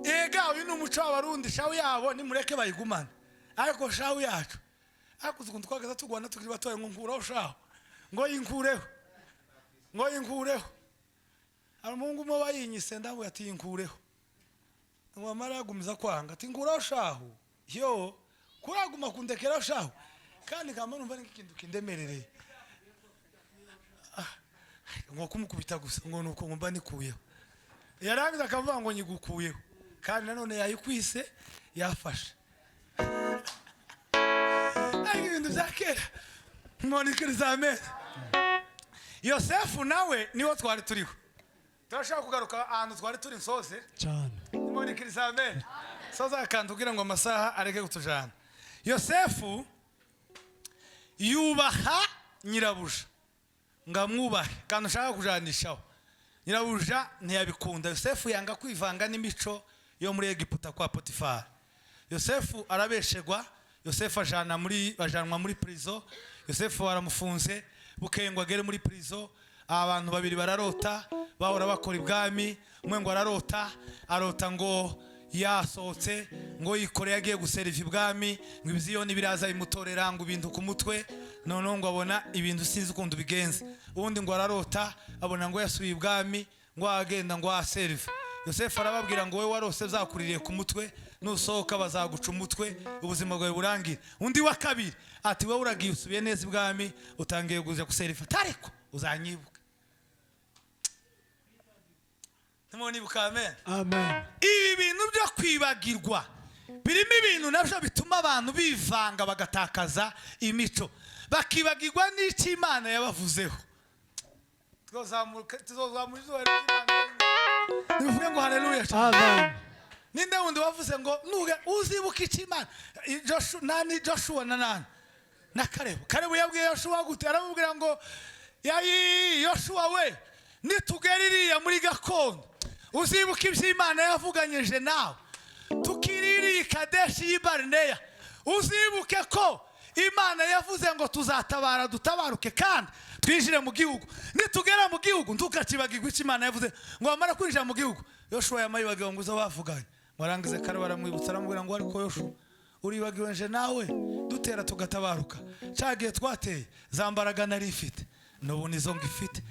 Ega uyu ni umuco w'Abarundi, shahu yabo nimureke bayigumane, ariko shahu yacu, ariko uzi ukuntu twagaza turwana tukiri batoya ngo nkuraho shahu, ngo yinkureho, ngo yinkureho. Hari umuhungu umwe wayinyise, ndavuga ati yinkureho, ngo amara yagumiza kwanga, ati nkuraho shahu, yo kuraguma kundekeraho shahu, kandi kama numva n'ikintu kindemerereye. Ngo kumukubita gusa ngo nuko ngomba nikuyeho, yarangiza akavuga ngo nyigukuyeho, kandi nanone yayikwise yafashe. Ariko ibintu bya kera monikiriza. Amen. Yosefu nawe niwo twari turiho, turashaka kugaruka ahantu twari turi nsoze. Cyane. Monikiriza amen. Soza akantu kugira ngo amasaha areke kutujana. Yosefu yubaha nyirabuja, ngo amwubahe kandi ushaka kujanishaho nyirabuja ntiyabikunda. Yosefu yanga kwivanga n'imico yo muri Egiputa kwa Potifari. Yosefu arabeshegwa, Yosefu ajana muri ajanwa muri prison. Yosefu aramufunze, bukeye ngo agere muri prison, abantu babiri bararota, bahora bakora ibwami. Umwe ngo ararota, arota ngo yasohotse, ngo yikoreye agiye guseriva ibwami, ngo ibiziyoni biraza bimutorera ngo ibintu ku mutwe, noneho ngo abona ibintu sinzi ukuntu bigenze. Ubundi ngo ararota, abona ngo yasubiye ibwami, ngo agenda ngo aseriva. Yosefu arababwira ngo wowe warose byakuririye ku mutwe, nusohoka bazaguca umutwe, ubuzima bwawe burangire. Undi wa kabiri ati wowe uragiye usubiye neza ibwami, utangiye kuza guseriva, ariko uzanyibuka. Ntimunibuka? Amen. Amen. Ibi bintu byo kwibagirwa birimo ibintu nabyo bituma abantu bivanga, bagatakaza imico, bakibagirwa n'icyo Imana yabavuzeho. Tuzazamura izuba ry'Imana, nibivuge ngo haleluya. Amen. Ninde wundi wavuze ngo nuge uzibuka icyo Imana? Nani? Joshua na nani na Karebu. Karebu yabwiye Yoshuwa gute? Aramubwira ngo yayi Yoshuwa we, nitugera iriya muri gakondo uzibuka ibyo Imana yavuganyije nawe tukiririye i Kadeshi y'i Barineya, uzibuke ko Imana yavuze ngo tuzatabara dutabaruke kandi twinjire mu gihugu. Nitugera mu gihugu ntukakibagirwe icyo Imana yavuze. Ngo bamara kwinjira mu gihugu, Yoshuwa yamayibagiwe ngo uze bavuganye, ngo arangize kare baramwibutsa, aramubwira ngo ariko Yoshuwa, uribagiwe nje nawe dutera tugatabaruka, cya gihe twateye za mbaraga nari ifite n'ubu nizo ngifite.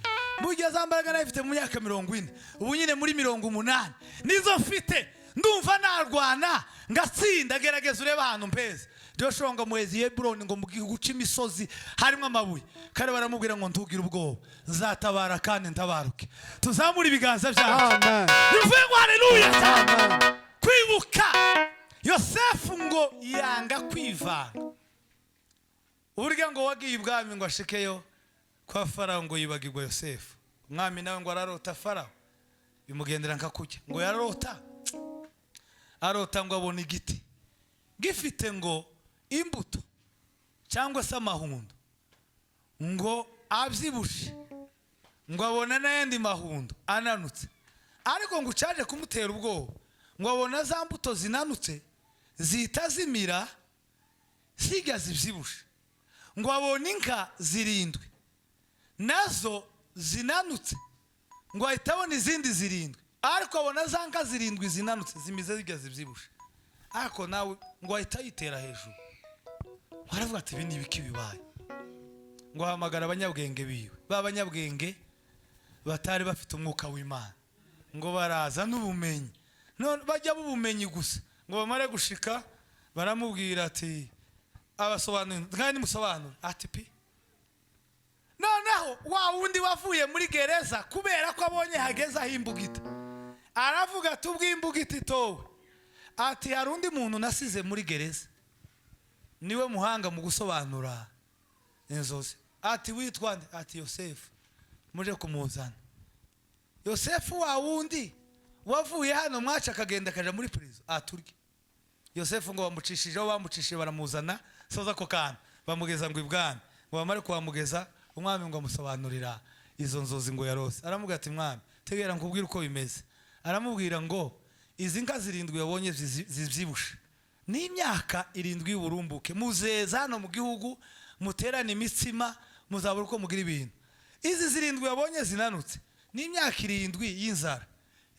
Burya za mbaraga nari ifite mu myaka 40, ubu nyine muri 80 nizo mfite, ndumva narwana ngatsinda. Gerageza urebe ahantu mpeza. Joshua ngo muhezi Heburoni, ngo mu gihugu cy'imisozi harimo amabuye. Kare baramubwira ngo ntugire ubwoba, nzatabara kandi ntabaruke. Tuzamure ibiganza byacu. Amen. Bivuye ngo haleluya cyane. Amen. Kwibuka Yosefu ngo yanga kwivanga. Burya ngo wagiye ibwami ngo ashikeyo kwa Farawo, ngo yibagirwa Yosefu. Umwami nawe ngo ararota, Farawo bimugendera nka kujya, ngo yararota, arota ngo abona igiti gifite ngo imbuto cyangwa se amahundo ngo abyibushe, ngo abona n'ayandi mahundo ananutse, ariko ngo ucaje kumutera ubwoba, ngo abona za mbuto zinanutse zihita zimira zijya zibyibushe. Ngo abona inka zirindwi nazo zinanutse, ngo ahita abona izindi zirindwi, ariko abona za nka zirindwi zinanutse zimize zijya zibyibushe, ariko nawe ngo ahita yitera hejuru, ngo aravuga ati ibi ni ibiki bibaye? Ngo ahamagara abanyabwenge biwe, ba banyabwenge batari bafite umwuka w'Imana, ngo baraza n'ubumenyi, none bajya b'ubumenyi gusa. Ngo bamare gushika baramubwira ati abasobanurira kandi nimusobanure, ati pi. Noneho wa wundi wavuye muri gereza, kubera ko abonye hageze aho imbugita, aravuga ati ubwo imbugita itowe, ati hari undi muntu nasize muri gereza, niwe muhanga mu gusobanura inzozi. Ati witwa nde? Ati Yosefu. Muje kumuzana. Yosefu wa wundi wavuye hano mwaca akagenda akaja muri prison, aturye. Yosefu ngo bamucishijeho, bamucishije baramuzana, soza ako kantu, bamugeza ngo ibwami. Ngo bamare kuhamugeza, umwami ngo amusobanurira izo nzozi ngo yarose. Aramubwira ati mwami, tegera nkubwire uko bimeze. Aramubwira ngo izi nka zirindwi wabonye zibyibushe Ni imyaka 7 y'uburumbuke, muzeza hano mu gihugu, muterane imitsima, muzabura uko mugira ibintu. Izi 7 wabonye zinanutse ni imyaka 7 y'inzara.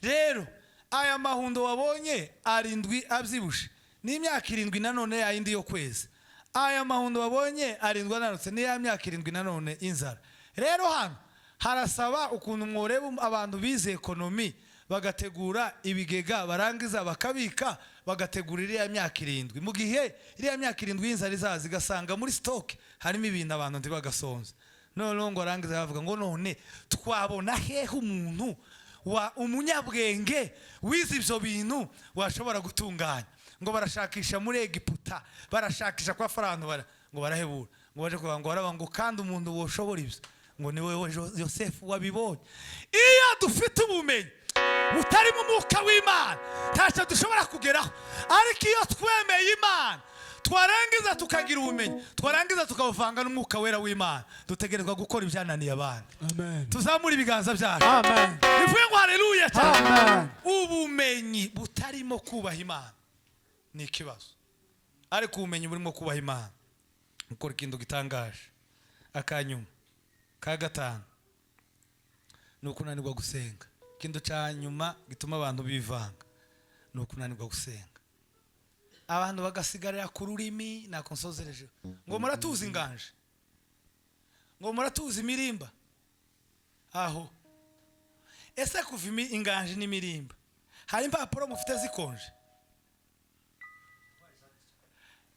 Rero aya mahundo wabonye 7 abyibushe ni imyaka 7 nanone yayindi yo kwezi. Aya mahundo wabonye 7 ananutse ni ya myaka 7 nanone inzara. Rero hano harasaba ukuntu mworeba abantu bize ekonomi bagategura ibigega, barangiza bakabika, bagategura iriya myaka 7. Mu gihe iriya myaka 7 y'inzara izaza, igasanga muri stock harimo ibintu, abantu ntibagasonze. Noneho ngo arangiza bavuga ngo none twabona hehe umuntu wa umunyabwenge wize ibyo bintu washobora gutunganya? Ngo barashakisha muri Egiputa, barashakisha kwa Farawo, ngo barahebura, ngo baje kuvuga ngo baraba ngo kandi umuntu woshobora ibyo ngo ni wewe Yosefu wabibonye. Iyo dufite ubumenyi butarimo umwuka w'Imana, ntacyo dushobora kugeraho. Ariko iyo twemeye Imana, twarangiza tukagira ubumenyi, twarangiza tukabuvanga n'umwuka wera w'Imana, dutegerezwa gukora ibyananiye abandi. Amen. Tuzamure ibiganza byacu. Amen. Bivuye ngo haleluya cyane. Amen. Ubumenyi butarimo kubaha Imana ni ikibazo, ariko ubumenyi burimo kubaha Imana gukora ikintu gitangaje. Akanyuma ka gatanu ni ukunanirwa gusenga. Ikintu cya nyuma gituma abantu bivanga ni ukunanirwa gusenga, abantu bagasigarira ku rurimi. Nakonsozereje ngo muratuzi inganje, ngo muratuzi imirimba. Aho ese kuva inganje n'imirimba, hari impapuro mufite zikonje?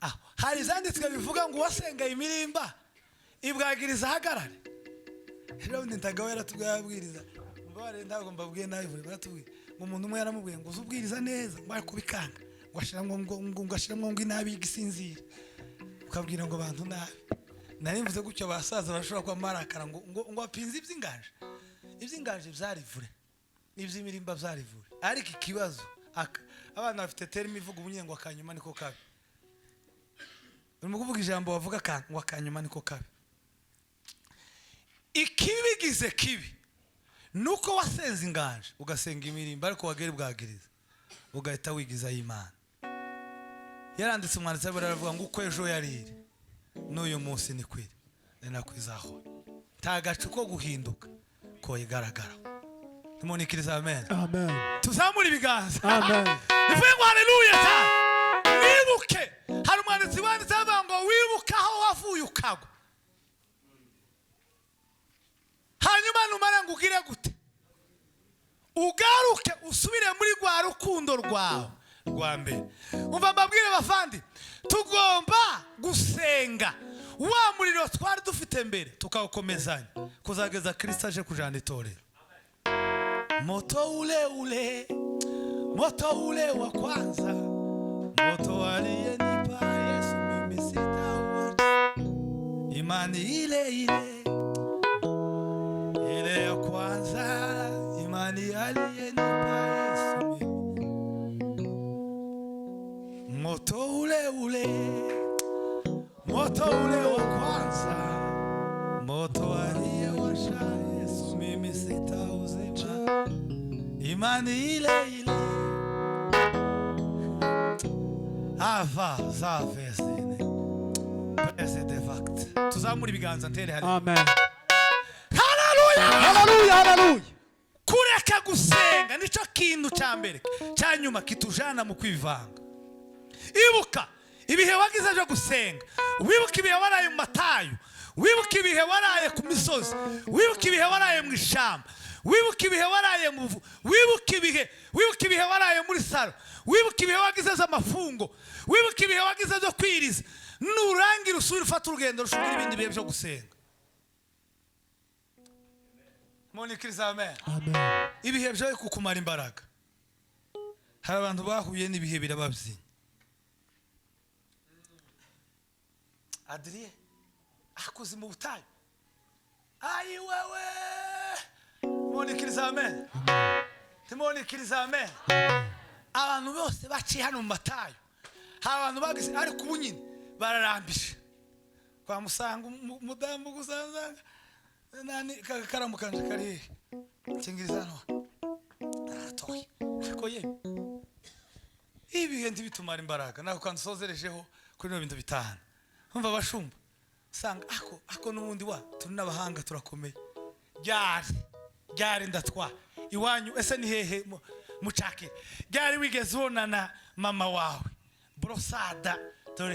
Aho hari izanditswe bivuga ngo uwasengaye imirimba ibwagiriza ahagarare? Rero ntagawe yaratubwiye, ababwiriza, mbabarire, ntabwo mbabwiye nabi, buri baratubwiye ngo umuntu umwe yaramubwiye ngo uze ubwiriza neza, ngo ari kubikanga, ngo ashiramo ngo ashiramo ngo inabi y'igisinzira, ukabwira ngo abantu nabi. Nari mvuze gutyo, abasaza barashobora kuba marakara ngo apinze iby'inganje. Iby'inganje byari vure, iby'imirimba byari vure. Ariko ikibazo abana bafite terme ivuga ubu ngo akanyuma niko kabi. Urimo kuvuga ijambo bavuga ngo akanyuma niko kabi. Ikibigize kibi nuko wasenze inganje, ugasenga imirimba, ariko wagera bwagiriza ugahita wigizayo Imana. Yaranditse, umwanditsi aravuga ngo uko ejo yarire n'uyu munsi ni kwiri, ni nako izahora, nta gacu ko guhinduka ko igaragara. Tumunikiriza amen. Amen. Tuzamure ibiganza. Amen. Bivuye ngo haleluya cyane. Wibuke, hari umwanditsi wanditse avuga ngo wibuke aho wavuye ukagwa, hanyuma numara ngo ugire gute? Ugaruke usubire muri rwa rukundo rwawe rwa mbere. Umva mbabwire bavandi, tugomba gusenga wa muriro twari dufite mbere, tukawukomezanya kuzageza Kristo aje kujana itorero. Moto ule ule, moto ule wa kwanza, moto aliyenipa Yesu, mimi sitauacha. Imani ile ile, ile ya kwanza, imani aliyenipa Yesu mimi. Moto ule ule, moto ule wa kwanza, moto aliyewasha Yesu, mimi sitauzima. Imani ile ile ava zavesine presede fact. Tuzamura ibiganza ntere hari. Amen. Haleluya. Hallelujah. Hallelujah. Kureka gusenga nicyo kintu cya mbere cya nyuma kitujana mu kwivanga. Ibuka ibihe wagize byo gusenga, wibuke ibihe waraye mu matayo, wibuke ibihe waraye ku misozi, wibuke ibihe waraye mu ishyamba, wibuke ibihe waraye mu wibuke ibihe waraye muri salo, wibuke ibihe wagize z'amafungo, wibuke ibihe wagize byo kwiriza. Nurangira usubire ufate urugendo rushobora ibindi bihe byo gusenga. Monikiriza amen. Amen. Ibihe byo kukumara imbaraga. Hari abantu bahuye n'ibihe birababyinya. Adrien akoze mu butayu, ayi wewe. Monikiriza amen. Timonikiriza amen. Abantu bose baciye hano mu matayo, hari abantu bagize, ariko ubu nyine bararambije kwa musanga umudamu gusanzanga nani karamu kanje kari hehe? Kingiriza hano aratoye, ariko ye Ibihe ntibitumara imbaraga. Nako kandi usozerejeho kuri bino bintu bitanu. Umva abashumba, usanga ako n'ubundi wa turi n'abahanga, turakomeye. Ryari ryari ndatwa iwanyu? Ese ni hehe mucakira? Ryari wigeze ubonana mama wawe borosada?